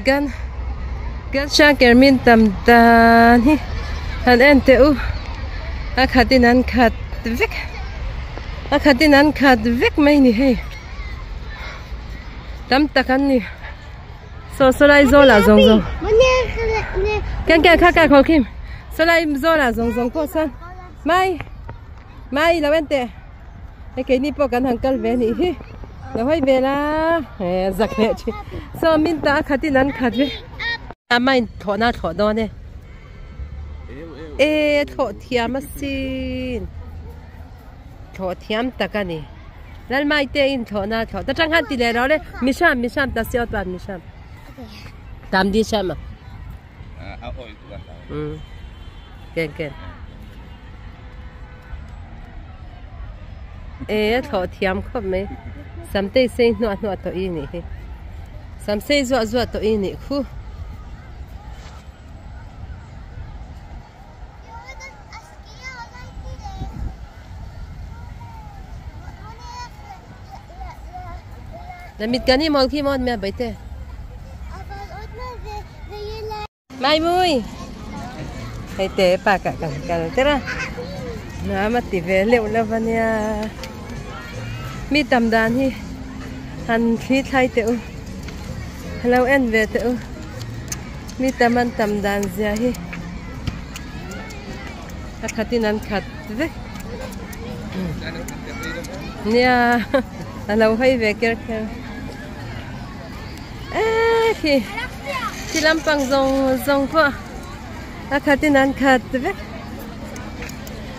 Gan gan hrang ker min tam dan hi han en teh u a khat in an khat vek a khat in an khat vek mai ni hei tam tak an ni saw saw lai zawl ah zawng zawng ken ken kha kha khaw khim saw lai zawl ah zawng zawng pawh sawn mai mai lo en teh. Hei keini pawh kan han kal ve anih hi lo hawi ve la he zak leh thin saw min ta a khat in an khat ve a main thlawh na thlawh dawn e e thlawh thiam asin thlawh thiam tak ani lalmai te in thlawh na thlawh ta tang han ti leh ro le misham misham ta siaw tuan misham tam di sham a a oil tu a um ken ken e a thlawh thiam khawp mai samtei sei hnuah hnuah tawh i nih hi samsei zuah zuah tawh i nih khu Lamit kani mol khi mon me baite. Mai mui. Hei te pa ka kan kal tera. Na ma ti ve leuh lova nia. Mi tam dan hi han thli thlai teh u. Lo en ve teh u. Mi tam an tam dan zia hi. A khatin an khat vek. Nia a lo hawi ve ker kher. Eee khi khi lampang zawng zawng pawh a khatin an khat vek.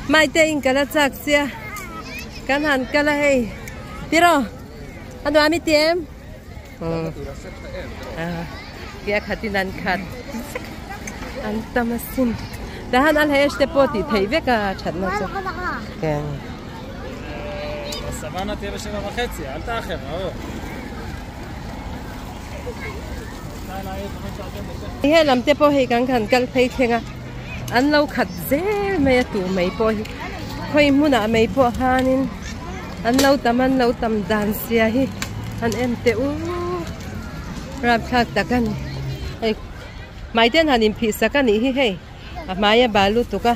Mai te in kal a chak sia kan han kal a hei tiraw a nuam i ti em? Khi a khatin an khat vek an tam asin tahan a hlei te pawh tih theih vek a thatna chu. He lam te pawh hei kan han kal phei thleng a an lo khat zel mai a tu mai pawh hi khawi hmunah mai pawh hanin an lo tam an lo tam dan sia hi an en teh u rapthlak tak a ni hei hmai ten han inphih sak a nih hi hei a hmai a bal lutuk a.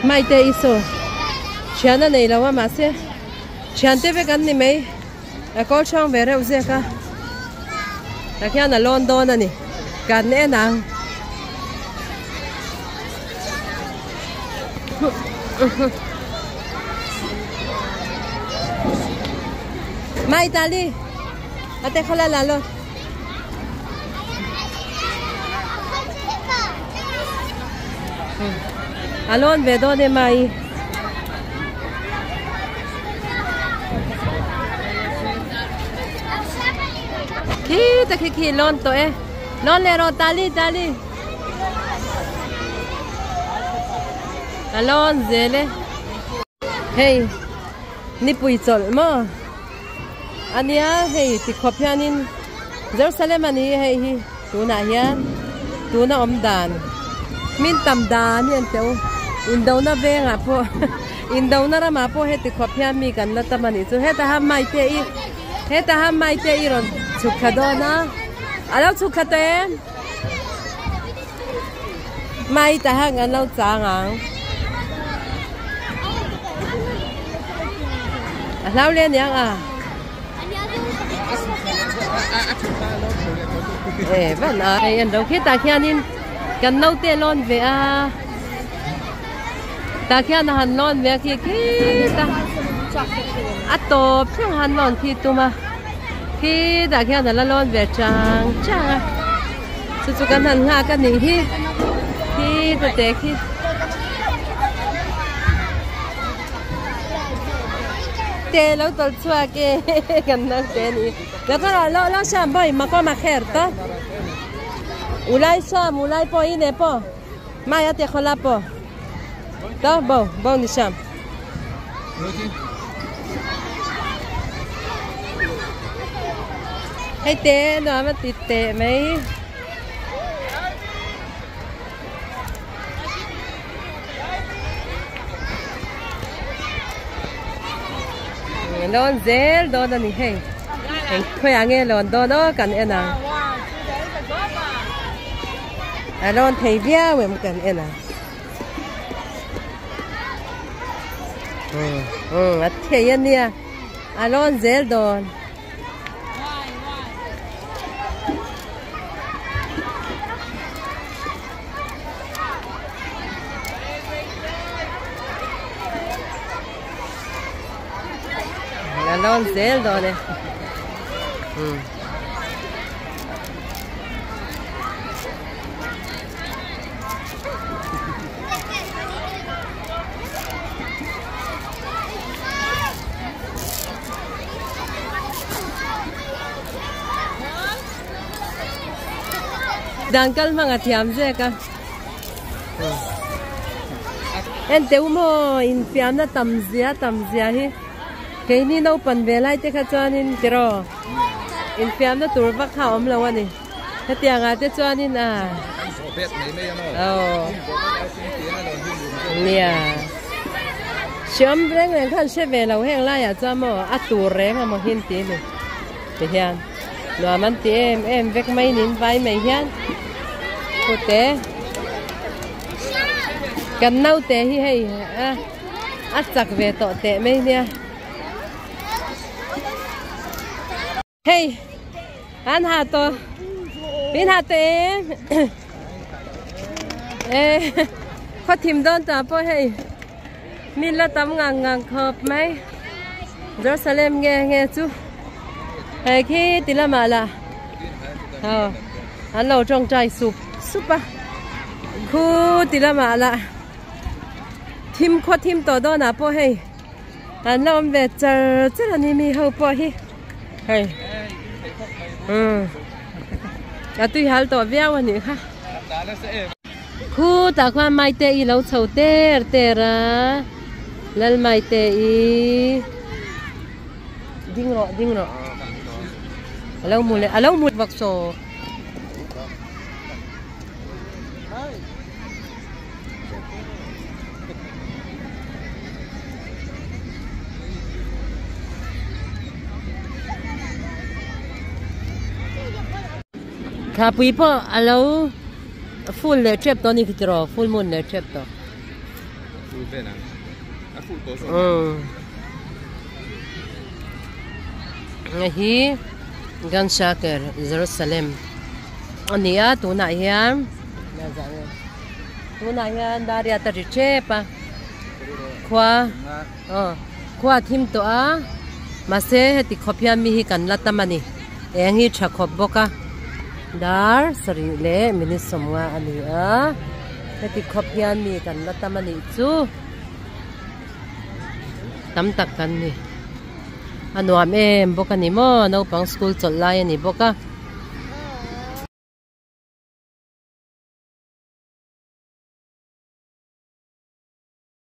Maite i saw thian a nei lo a mahse thian te vek an ni mai a kawl chhuang ve reuh zek a tah khian a lawn dawn a ni kan en ang. Mai tali ate khala lalo. A lawn ve dawn em ai. Khi ta khi khi lawn tawh e. Lawn leh rawh tali tali. A lawn zel e. Hei nipui chawlh maw. A nia hei tikhawp hianin Jerusalem a ni hei hi tunah hian tuna awm dan min tam dan hi an teuh indona vengah pawh indona ramah pawh heti khawp hian mi kan la tam a nih chu heta ham mai te i heta ham mai te i rawn chhuk thla dawn a a lo chhuk thla tawh em mai ta hang an lo chang ang. A hlau le aniang a. E van a hei an lo khi tah khianin kan naute lawn ve a tah khian a han lawn ve a khi khita a tawp thleng han lawn khi tum a khi tah khian a la lawn ve chang chang a chu chu kan han nghak a nih hi khi ta te khi. Te lo tawlh chhuak e kan naute a ni lo kha rawh lo lo sham boy makom a kher ta ulai sham ulai pawh i ne pawh mai a te khawla pawh to bo bo ni sham hei te nuam a ti teh mai. Lawn zel dawn a ni hei. Eng khawiah nge lawn dawn aw kan en ang. A lawn thei viau em kan en ang. Umm a thei a nia a lawn zel dawn. A lawn zel dawn e. Umm. Dan kal hmang a thiam zek a. En teu maw infiamna tam zia tam zia hi keini naupang ve lai te kha chuanin tiraw infiamna tur vak kha a awm lo a ni. Hetiangah te chuanin a aw nia hriam reng reng khan hre ve lo heng laiah chuan maw a tur reng emaw hin ti ni ti hian nuam an ti em em vek mai nin vai mai hian pute kan naute hi hei a a chak ve tawh teh mai nia. Hei an ha to min ha te em e khaw thim dawn ta pawh hei min la tam ngang ngang khawp mai Jerusalem nge nge chu hei khi ti lamah lah aw an lo tawngtai sup sup a khu ti lamah lah thim khaw thim tawh dawnah pawh hei an la awm ve char char a ni mi ho pawh hi. Hei umm a tui hal tawh viau a nih kha khutah khuan maite i lo chho ter ter a lal maite i ding rawh ding rawh a lo mu leh a lo mu vak saw. Thlapui pawh a lo full leh tep tawh a ni khi tiraw full moon leh tep tawh. Full vel ang a full tawh zawk. Hei hi Ganshaker Jerusalem a ni a tunah hian tunah hian Dariat a ri tep a khua aw khua a thim tawh a mahse heti khawp hian mi hi kan la tam a ni eng hi tha khawp bawk a dar sarih leh minute sawmnga a ni a heti khawp hian mi kan la tam a nih chu tam tak kan ni a nuam em bawk a ni maw naupang school chawlh lai a ni bawk a.